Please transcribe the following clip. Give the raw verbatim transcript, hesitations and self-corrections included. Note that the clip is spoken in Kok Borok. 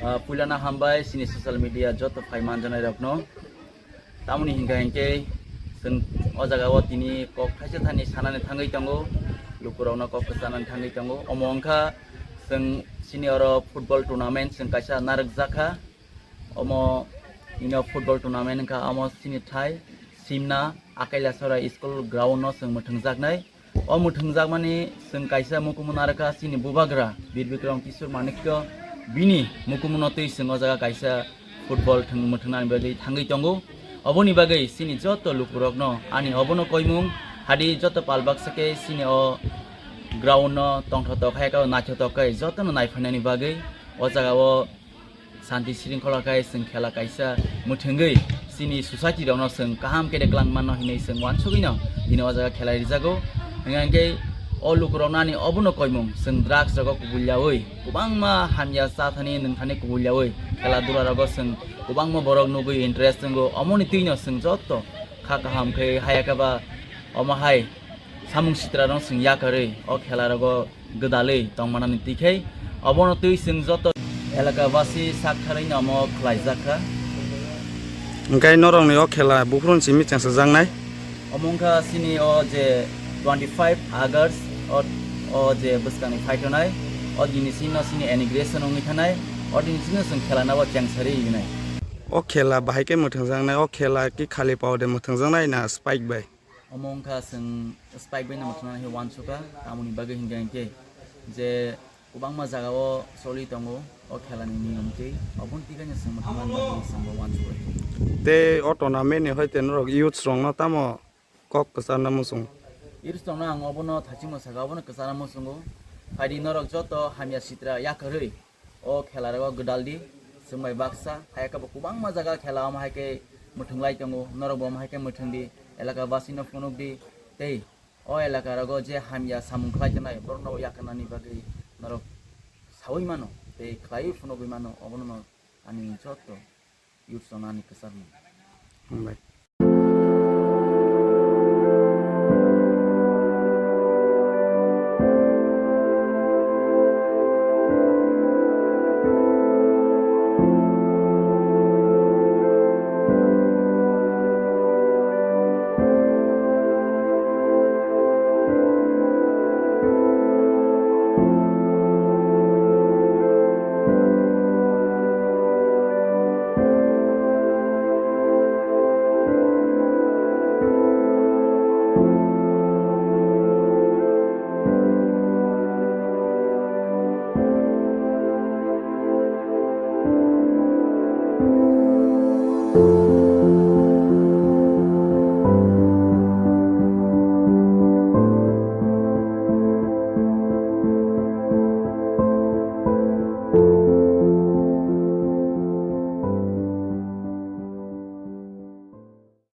Ah, puilano hambai chini social media joto phai manjanai rokno. Tamoni hinkha hinkhe chwng o jaga o tini kok thaisa thani sanani thangwi tongo, lukurokno kok kwchanani thangwi tongo. Omo wngkha chwng chini oro football tournament chwng kaisa narwkjakha. Omo ino football tournament wngkha, omo chini thai Simna Akailasora school ground no chwng mwthangjaknai. O mwthangjakmani chwng kaisa mukumu narwkha chini bubagra Bir Bikram Kishore Manikya, bini mukumuno twi chwng o jaga kaisa football thwng-, mwthwngnani bagwi thangwi tongo. Oboni bagwi chini joto lukurokno ani obono koimung hadi joto pal baksa khe chini o ground no tongthotok hai khe naithotok khe jotono naiphainani bagwi o jaga o Santi sringkhola khai chwng khela kaisa mwthwngwi chini society rokno chwng kaham khe de kwlang manno hinwi chwng uansugwino dini o jaga khela rijago. Hwnka hinkhe o lukurokno ani obono koimung chwng drugs rogo kubulyaui kwbangma hamya cha thani nwng thani kubulyaui khela dula rogo chwng kwbangma borok nugwi interest wngo. Omoni twino chwng joto kha kaham khe haya khe ba omo hai samung sitra rok chwng yakarwi o khela rogo gwdalwi tongmanani twikhai obono twi chwng joto elaka basi sak tharwi no omo khlaijak kha. Hwnkhe norokni o khela buphuru ni simi chengsajaknai? Omo wngkha chini o je twenty five August o, o je bwskangni phaitonai, o dini chini no chini inauguration wngwi thanai, o dini chini no chwng khela nabo chengsari wngnai. O khela bahai khe mwthangjaknai, o khela ki khali pao de mwthangjaknai na spike bai? Omo wngkha chwng spike bai no mwthangna hai uansukha, tamoni bagwi hinkhe hinkhe je kwbangma jaga o choli tongo o khela ni niyom twi, oboni twi kaino chwng mwthangna bagwi chwng bo uansukha. Tei o tournament ni hoite norok youths rok no tamo kok kwcharna muchung? Youths rok no ang obono thachingmo sakha, obono kwcharna muchungo, phaidi norok joto hamya sitra yakarwi o khela rogo gwdal di, chwng bai baksa, hai khe bo kwbangma jaga khela omo hai khe mwthwng lai tongo, norok bo omo hai khe mwthwng di, elaka basi no phunuk di, tei o elaka rogo je hamya samung khlai tongnai borok no yakarnani bagwi norok saui mano, tei khlaiwi phunugwi mano, obono no ani joto youth rok no ani kwchar mung. Hambai.